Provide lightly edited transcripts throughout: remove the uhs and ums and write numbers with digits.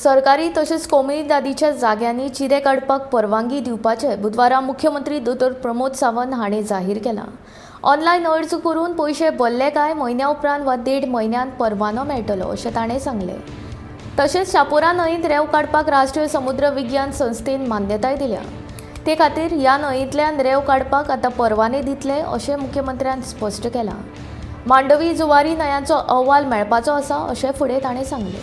सरकारी तशेंच कोमुनिदादीच्या जाग्यांनी चिरे काडपाक परवानगी दिवपाचें बुधवारा मुख्यमंत्री दोतोर प्रमोद सावंत हांणी जाहीर केलां. ऑनलायन अर्ज करून पयशे भरले काय म्हयन्या उपरांत वा देड म्हयन्यांत परवानो मेळटलो अशें ताणें सांगलें. तशेंच शापोरा न्हंयेंत रेंव काडपाक राष्ट्रीय समुद्र विज्ञान संस्थेन मान्यताय दिल्या. ते खातीर ह्या न्हंयेंतल्यान रेंव काडपाक आतां परवाने दितले अशें मुख्यमंत्र्यान स्पश्ट केलां. मांडवी जुवारी न्हंयांचो अहवाल मेळपाचो आसा अशें फुडें ताणें सांगलें.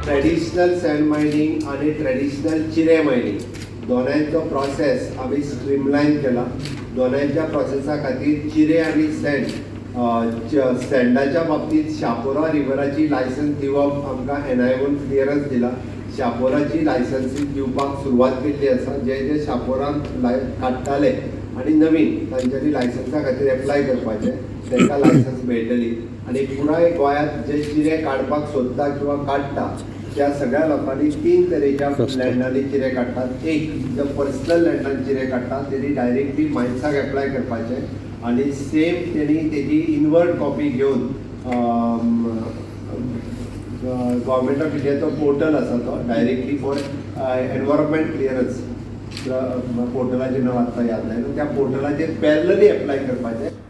ट्रेडिशनल सँड मायनींग आनी ट्रेडिशनल चिरे मायनींग दोनांयचो प्रोसेस आमी स्ट्रीमलायन केला. दोनांयच्या प्रोसेसा खातीर चिरे आनी सँड, सँडाच्या बाबतींत शापोरा रिवराची लायसन्स दिवप आमकां एनआयओन क्लियरन्स दिला. शापोराची लायसन्सी दिवपाक सुरवात केल्ली आसा. जे जे शापोरान लाय काडटाले आनी नवीन तांच्यांनी लायसन्सा खातीर एप्लाय करपाचें, तांकां लायसन्स मेळटली. आनी पुराय गोंयांत जे चिरे काडपाक सोदता किंवा काडटा त्या सगळ्या लोकांनी तीन तरेच्या लँडांनी चिरे काडटात. एक, जो पर्सनल लँडान चिरे काडटा तेणी डायरेक्टली मायन्साक एप्लाय करपाचें आनी सेम तेणी तेजी इनवर्ड कॉपी घेवन गव्हर्मेंट ऑफ इंडियाचो पोर्टल आसा, तो डायरेक्टली फॉर एनवायरमेंट क्लियरन्स, पोर्टलाचें नांव आत्तां याद जायना, त्या पोर्टलाचेर पॅरलली एप्लाय करपाचें.